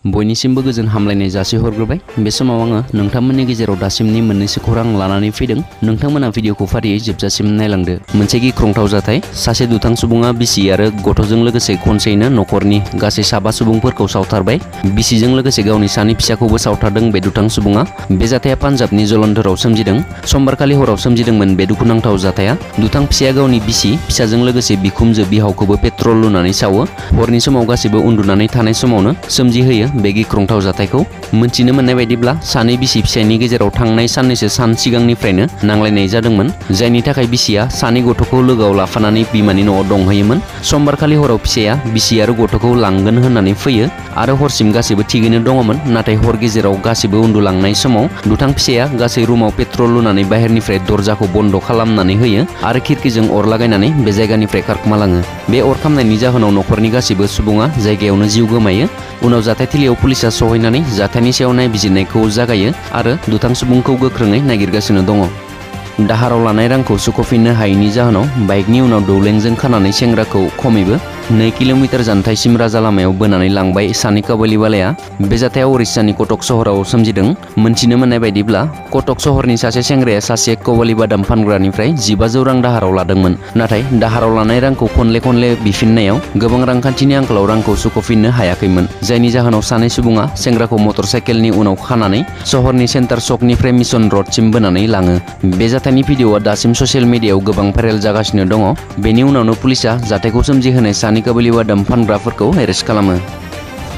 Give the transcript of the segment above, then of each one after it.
बयनिसिमबो गोजोन हामलायनाय जासिहरग्रोबाय। बे समाव आङो नोंथांमोननि गेजेराव दासिमनि मोननैसो खौरां लानानै फैदों। नोंथांमोना भिडिअखौ फारियै जोबजासिम नायलांदो। मोनसे गिख्रंथाव जाथाय, सासे दुथां सुबुङा बिसि आरो गथ'जों लोगोसे खनसेयैनो न'खरनि गासै 7 सुबुंफोरखौ सावथारबाय। बिसिजों लोगोसे गावनि 2 फिसाखौबो सावथारदों बे दुथां सुबुङा। बे जाथाया पान्जाबनि जलन्धराव सोमजिदों। समबारखालि हराव सोमजिदोंमोन बे दुखुनांथाव जाथाया। दुथां फिसाया गावनि बिसि, फिसाजों लोगोसे बिखुमजो बिहावखौबो पेट्रल लुनानै सावो। हरनि समाव गासैबो उन्दुनानै थानाय समावनो सोमजिहोयो बे गिख्रंथाव जाथायखौ। मोनथिनो मोननाय बायदिब्ला 2 बिसि फिसायनि गेजेराव थांनाय साननैसो सान सिगांनिफ्रायनो नांलायनाय जादोंमोन, जायनि थाखाय बिसिया 2 गथ'खौ लोगोआव लाफानानै बिमानि न'आव दंहैयोमोन। समबारखालि हराव फिसाया बिसि आरो गथ'खौ लांगोन होननानै फैयो आरो हरसिम गासैबो थिगैनो दङमोन। नाथाय हर गेजेराव गासैबो उन्दुलांनाय समाव दुथां फिसाया गासै रुमाव पेट्रल लुनानै बाहेरनिफ्राय दरजाखौ बन्द' खालामनानै होयो आरो खिरखिजों अर लागायनानै बे जायगानिफ्राय खारखोमालाङो। बे अर खामनायनि जाहोनाव न'खरनि गासैबो सुबुङा जायगायावनो जिउ गोमायो। उनाव जाथायथिलियाव पुलिसा सहैनानै जाथायनि सायाव नायबिजिरनायखौ जागायो आरो दुथां सुबुंखौ गोख्रोङै नागिरगासिनो दङ। दाहाराव लानाय रांखौ सुख'फिननो हायैनि जाहोनाव बाइकनि उनाव दौलेंजों खानानै सेंग्राखौ खमैबो 2 किल'मिटार जानथायसिम राजा लामायाव बोनानै लांबाय 2 काबुलिवालाया। बे जाथाया उरिष्यानि कटक सहराव सोमजिदों। मोनथिनो मोननाय बायदिब्ला कटक सहरनि सासे सेंग्राया सासे कबालि बादाम फानग्रानिफ्राय 1500 रां दाहाराव लादोंमोन। नाथाय दाहाराव लानाय रांखौ खनले बिफिननायाव गोबां रांखान्थिनि आंखालाव रांखौ सुख'फिननो हायाखैमोन, जायनि जाहोनाव 2 सुबुङा सेंग्राखौ मटरसाइकेलनि उनाव खानानै सहरनि सेन्टार सकनिफ्राय मिशन रडसिम बोनानै लाङो। बे जाथायनि भिडिअ'आ दासिम ससियेल मिडियायाव गोबां भाइरेल जागासिनो दङ। बेनि उनावनो पुलिसा जाथायखौ सोमजिहोनाय 2 काबुलि बादाम फानग्राफोरखौ एरेस्ट खालामो।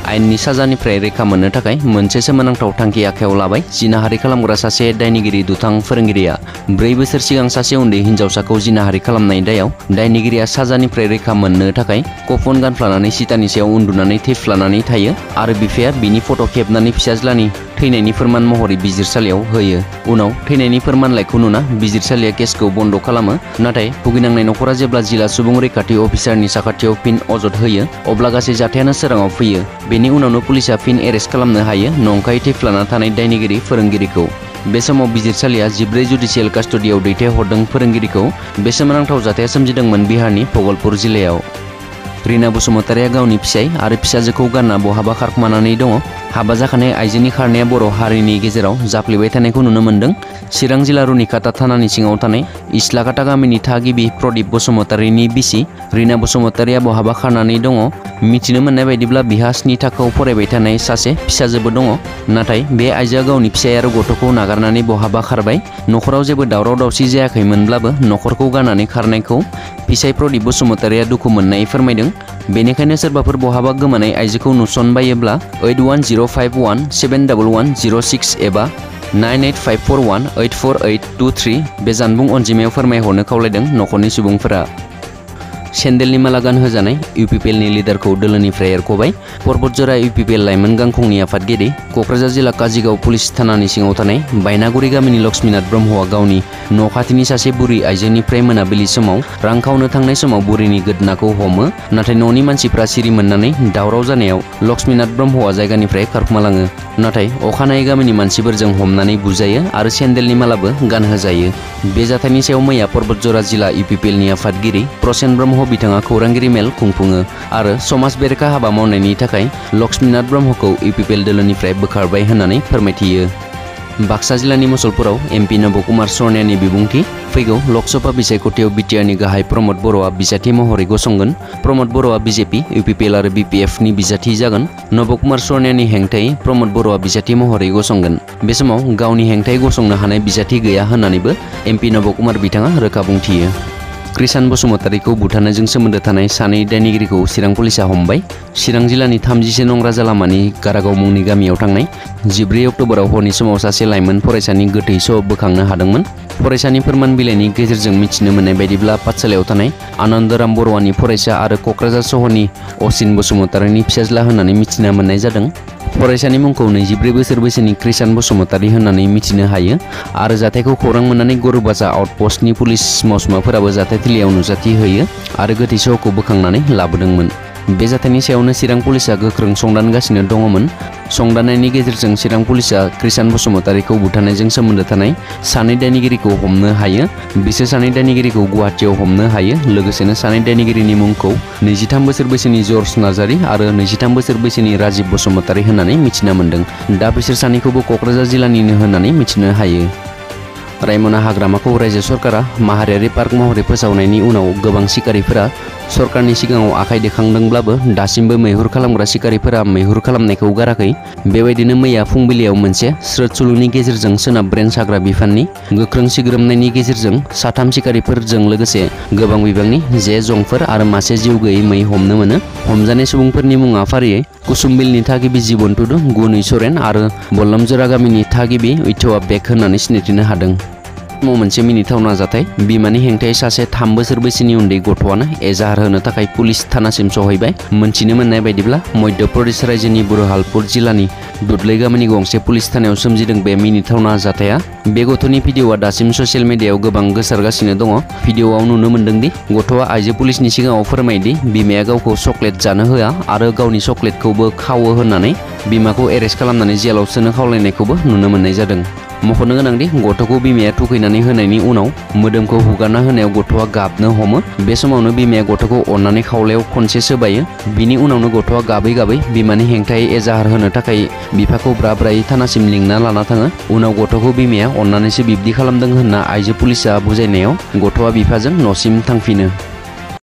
आयेननि साजानिफ्राय रैखा मोननो थाखाय मोनसे सोमोनांथाव थांखि आखायाव लाबाय जिनाहारि खालामग्रा सासे दायनिगिरि दुथां फोरोंगिरिया। 4 बोसोर सिगां सासे उन्दै हिन्जावसाखौ जिनाहारि खालामनाय दायाव दायनिगिरिया साजानिफ्राय रैखा मोननो थाखाय कफन गानफ्लानानै सितानि सायाव उन्दुनानै थैफ्लानानै थायो आरो बिफाया बिनि फट' खेबनानै फिसाज्लानि थैनायनि फोरमान महरै बिजिरसालियाव होयो। उनाव थैनायनि फोरमानलाइखौ नुना बिजिरसालिया केसखौ बन्द' खालामो। नाथाय भुगिनांनाय न'खरा जेब्ला जिला सुबुं रैखाथि अफिसारनि साखाथियाव फिन अजद होयो, अब्ला गासै जाथायानो सोराङाव फैयो। बेनि उनावनो पुलिसा फिन एरेस्ट खालामनो हायो नंखाय थैफ्लाना थानाय दायनिगिरि फोरोंगिरिखौ। बे समाव बिजिरसालिया 14 जुडिसियेल कास्टडियाव दैथायहरदों फोरोंगिरिखौ। बे सोमोनांथाव जाथाया सोमजिदोंमोन बिहारनि भगलपुर जिल्लायाव। रिना बसुमतारिया गावनि फिसाय आरो फिसाजोखौ गारना बहाबा खारखोमानानै दङ। हाबा जाखानाय आइजोनि खारनाया बर' हारिनि गेजेराव जाफ्लेबाय थानायखौ नुनो मोन्दों। चिरां जिल्ला रुनिकाटा थानानि सिङाव थानाय इस्लाकाटा गामिनि थागिबि प्रदीप बसुमतारिनि बिसि रिना बसुमतारिया बहाबा खारनानै दङ। मिथिनो मोननाय बायदिब्ला बिहा 7 थाखोआव फरायबाय थानाय सासे फिसाजोबो दङ। नाथाय बे आइजोआ गावनि फिसाय आरो गथ'खौ नागारनानै बहाबा खारबाय। न'खराव जेबो दावराव दावसि जायाखैमोनब्लाबो न'खरखौ गारनानै खारनायखौ फिसाय प्रदीप बसुमतारिया दुखु मोननाय फोरमायदों। बेनिखायनो सोरबाफोर बहाबा गोमानाय आइजोखौ नुसनबायोब्ला 8105171106 एबा 9854184823 बे जानबुं अनजिमायाव फोरमायहरनो खावलायदों न'खरनि सुबुंफोरा। सेन्देलनि माला गानहोजानाय इउपिपिएलनि लिडारखौ दोलोनिफ्राय एरख'बाय। पर्बतजरा इउपिपिएल लाइमोन गांखंनि आफादगिरि क'क्राझार जिल्ला काजिगाव पुलिस थानानि सिङाव थानाय बायनागुरि गामिनि लक्ष्मीनाथ ब्रह्मआ गावनि न' खाथिनि सासे बुरि आइजोनिफ्राय मोनाबिलि समाव रां खावनो थांनाय समाव बुरिनि गोदनाखौ हमो। नाथाय न'नि मानसिफ्रा सिरि मोननानै दावराव जानायाव लक्ष्मीनाथ ब्रह्मआ जायगानिफ्राय खारखोमालाङो। नाथाय अखानायै गामिनि मानसिफोरजों हमनानै बुजायो आरो सेन्देलनि मालाबो गानहोजायो। बे जाथायनि सायाव मैया पर्बतजरा जिल्ला इउपिपिएलनि आफादगिरि प्रसेन ब्रह्म बिथाङा खौरांगिरि मेल खुंफुङो आरो समाज बेरेखा हाबा मावनायनि थाखाय लक्ष्मीनाथ ब्रह्मखौ इउपिपिएल दोलोनिफ्राय बोखारबाय होननानै फोरमायथियो। बाक्सा जिल्लानि मुसलपुराव एमपि नबकुमार सरनायानि बिबुंथि। फैगौ लकसभा बिसायख'थियाव बिटिआरनि गाहाय प्रमद बर'आ बिजाथि महरै गसंगोन। प्रमद बर'आ बिजेपि, इउपिपिएल आरो बिपिएफनि बिजाथि जागोन। नबकुमार सरनायानि हेंथायै प्रमद बर'आ बिजाथि महरै गसंगोन। बे समाव गावनि हेंथायै गसंनो हानाय बिजाथि गैया होननानैबो एमपि नबकुमार बिथाङा रोखा बुंथियो। कृष्ण बसुमतारिखौ बुथारनायजों सोमोन्दो थानाय 2 दायनिगिरिखौ चिरां पुलिसा हमबाय। चिरां जिल्लानि 30 नं राजा लामानि गारागाव मुंनि गामियाव थांनाय 14 अक्ट'बराव हरनि समाव सासे लाइमोन फरायसानि गोथै स' बोखांनो हादोंमोन। फरायसानि फोरमान बिलाइनि गेजेरजों मिथिनो मोननाय बायदिब्ला पाठसालायाव थानाय आनन्दराम बर'आनि फरायसा आरो क'क्राझार सहरनि असिन बसुमतारिनि फिसाज्ला होननानै मिथिना मोननाय जादों। फरायसानि मुंखौ 24 बोसोर बैसोनि कृष्ण बसुमतारि होननानै मिथिनो हायो आरो जाथायखौ खौरां मोननानै गरुबाजा आउटपस्टनि पुलिस मावसुमाफोराबो जाथायथिलियाव नुजाथि होयो आरो गोथै सहखौ बोखांनानै लाबोदोंमोन। बे जाथायनि सायावनो चिरां पुलिसा गोख्रों संदानगासिनो दङमोन। संदाननायनि गेजेरजों चिरां पुलिसा कृष्ण बसुमतारीखौ बुथारनायजों सोमोन्दो थानाय सानै दायनिगिरिखौ हमनो हायो। बिसोर सानै दायनिगिरिखौ गुवाहाटीआव हमनो हायो। लोगोसेनो सानै दायनिगिरिनि मुंखौ 23 बोसोर बैसोनि जर्ज नार्जारी आरो 23 बोसोर बैसोनि राजीब बसुमतारी होननानै मिथिना मोन्दों। दा बिसोर सानैखौबो क'क्राझार जिल्लानिनो होननानै मिथिनो हायो। रायमना हाग्रामाखौ रायजो सरकारा माहारियारि पार्क महरै फोसावनायनि उनाव गोबां सिखारिफोरा सरकारनि सिगाङाव आखाइ दैखांदोंब्लाबो दासिमबो मैहुर खालामग्रा सिखारिफोरा मैहुर खालामनायखौ गाराखै। बेबायदिनो मैया फुंबिलियाव मोनसे स्रोद सुलुंनि गेजेरजों सोनाब ब्रेन्स हाग्रा बिफाननि गोख्रों सिग्रोमनायनि गेजेरजों 3 सिखारिफोरजों लोगोसे गोबां बिबांनि जे जंफोर आरो मासे जिउ गैयै मै हमनो मोनो। हमजानाय सुबुंफोरनि मुङा फारियै कुसुमबिलनि थागिबि जिबनटुडु गुनै सोरेन आरो बल्लामजोरा गामिनि थागिबि इथवा बेग होननानै सिनायथिनो हादों। मोनसे मिनिथावना जाथाय। बिमानि हेंथायै सासे 3 बोसोर बैसोनि उन्दै गथ'आनो एजाहार होनो थाखाय पुलिस थानासिम सहैबाय। मोनथिनो मोननाय बायदिब्ला मध्य प्रदेश रायजोनि बुरहालपुर जिल्लानि दुधलै गामिनि गंसे पुलिस थानायाव सोमजिदों बे मिनिथावना जाथाया। बे गथ'नि भिडिअ'आ दासिम ससियेल मिडियायाव गोबां गोसारगासिनो दङ। भिडिअ'आव नुनो मोन्दोंदि गथ'आ आइजो पुलिसनि सिगाङाव फोरमायदि बिमाया गावखौ चकलेट जानो होआ आरो गावनि चकलेटखौबो खावो होननानै बिमाखौ एरेस्ट खालामनानै जेलाव सोनो खावलायनायखौबो नुनो मोननाय जादों। मख'नो गोनांदि गथ'खौ बिमाया थुखैनानै होनायनि उनाव मोदोमखौ हुगारना होनायाव गथ'आ गाबनो हमो। बे समावनो बिमाया गथ'खौ अननानै खावलायाव खनसे सोबायो। बिनि उनावनो गथ'आ गाबै गाबै बिमानि हेंथायै एजाहार होनो थाखाय बिफाखौ ब्रा ब्रायै थानासिम लिंना लाना थाङो। उनाव गथ'खौ बिमाया अननानैसो बिब्दि खालामदों होनना आइजो पुलिसा बुजायनायाव गथ'आ बिफाजों न'सिम थांफिनो।